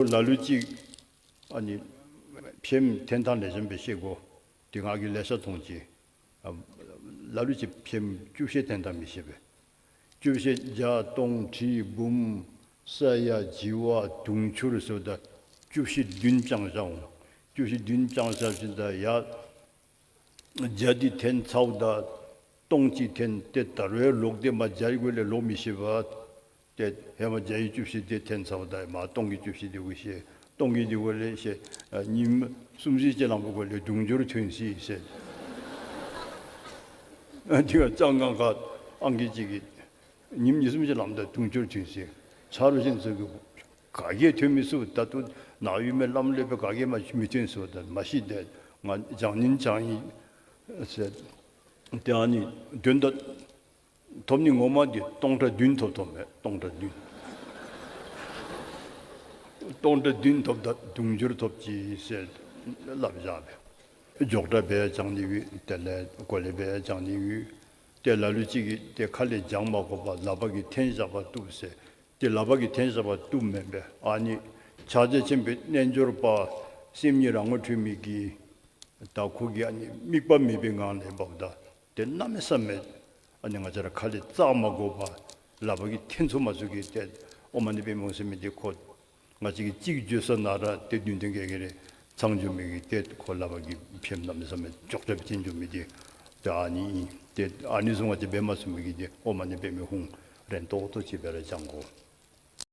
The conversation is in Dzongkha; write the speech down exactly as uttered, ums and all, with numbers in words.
ལ་ལུ་ཅིག་ཨ་ནི་ཕྱེངམ་འཐེན་ཐངས་ལེགས་ཤོམ་སྦེ་ཤེས་དགོ། དེ་ང་གིས་ལེ་ཤ་མཐོང་ཅི། ཨ་ལ་ལུ་ཅིག་ཕྱེངམ་བཅུ་བཤད་འཐེན་ཐངས་མི་ཤེས་པས། བཅུ་བཤད་བརྒྱ་སྟོང་ཁྲི་འབུམ་ས་ཡ་བྱེ་བ་དུང་ཕྱུར་ཟེརཝ་ད་བཅུ་བཤད་བདུན་བྱང་བཞག་འོང་། བཅུ་བཤད་བདུན་བྱང་བཞག་ཞིནམ་ད་ཡ་བརྒྱ་འདི་འཐེན་ཚརཝ་ད་སྟོང་གཅིག་འཐེན་ཏེ་ད་རུང་ལོག་སྟེ་མར་བརྒྱའི་སྒོ་ལས་ལོག་མི་ཤེས་པས། ཏེ་ཧེ་མ་བརྒྱའི་བཅུ་བཤད་འདི་འཐེན་ཚརཝ་ད་མར་སྟོང་གི་བཅུ་བཤད་འདི་གུ་ཤེས། སྟོང་གི་འདི་གུ་ལས་ཤེས། ཨ་ཉིནམ་གསུམ་བཞི་ཅིག་ལངམ་གུ་ལས་དུང་ཕྱུར་ཐོན་ཅི་ཟེར། ཨ་དེ་ག་ཙང་ང་ག་ཨང་ཀི་ཅིག་གིས་ཉིནམ་གཉིས་གསུམ་ཅིག་ལངམ་ད་དུང་ཕྱུར་ཐོན་ཅི། ཆ་རོགས་གཞན་ཚུ་གིས་ག་གིས་ཐོན་མི་ཚུགས། ད་ལྟོ་ནཱ་ཡོད་མི་བླམ་ལས་སྦེ་ག་གིས་མ་མི་ཐོན་ཚུགས། ད་མ་གཞི་ཏེ་ང་བྱང་ནི་བྱང་ཡི་ཟེར། ཏེ་ཨ་ནི་དོན་དག་ཐོབ་ནི་ངོ་མ་འདི་སྟོང་ཕྲག་བདུན་ཐོབ་ཐོབ་མས། སྟོང་ཕྲག་བདུན། སྟོང་ཕྲག་བདུན་ཐོབ་ད་དུང་ཕྱུར་ཐོབ་ཅི་ཟེར་སླབ་བཞག་པས། རྒྱོགས་ཁྲ་སྦེ་བྱང་ནི་ཡོད། དེ་ལས་གོ་ལེ་སྦེ་བྱང་ནི་ཡོད། ཏེ་ལ་ལུ་ཅིག་གིས་ཏེ་ཁ་ལས་བྱང་མ་དགོ་པར་ལག་པ་གིས་འཐེན་བཞག་པ་བཏུབ་ཟེར། ཏེ་ལག་པ་གིས་འཐེན་བཞག་པ་བཏུབ་མེན་པས། ཨ་ནི་ཕྱག་རྒྱ་ཆེན་པོའི་རྣལ་འབྱོར་པ་སེམས་ཉིད་རང་ངོ་འཕྲོད་མི་གི་ད་ཁོ་གིས་ཨ་ནི་དམིགས་པ་མེད་པའི་ངང་ལས་འབདཝ་ད་ཏེ་གནམ་མེད་ས་མེད་ཨ་ནི་ང་བཅས་ར་ཁ་ལས་བཙག་མ་དགོ་པར་ལག་པ་གིས་འཐེན་ཚུགས་མ་ཚུགས་ཀྱི་ཏེ་ཨོཾ་མ་ཎི་པདྨེ་ཧཱུྃ་ཟེར་མི་འདི་ཁོ་ང་བཅས་ཀྱིས་གཅིག་བརྗོད་ས་ནང་ར་ཏེ་བདུན་ཐེངས་བརྒྱད་ཐེངས་རེ་ཚང་འགྱོ་མི་གི་ཏེ་ཁོ་ལག་པ་གིས་འཐེནམ་གནམ་མེད་ས་མེད་རྒྱོགས་ཁྲ་སྦེ་འཐེན་འགྱོ་མི་འདི་ཏེ་ཨ་ནི་ཨིན། ཏེ་ཨ་ནི་བཟུམ་ང་བཅས་འབད་མ་ཚུགས་མི་གིས་ཏེ་ཨོཾ་མ་ཎི་པདྨེ་ཧཱུྃ་རན་ཏོག་ཏོ་ཅིག་སྦེ་ར་བགྱང་དགོ།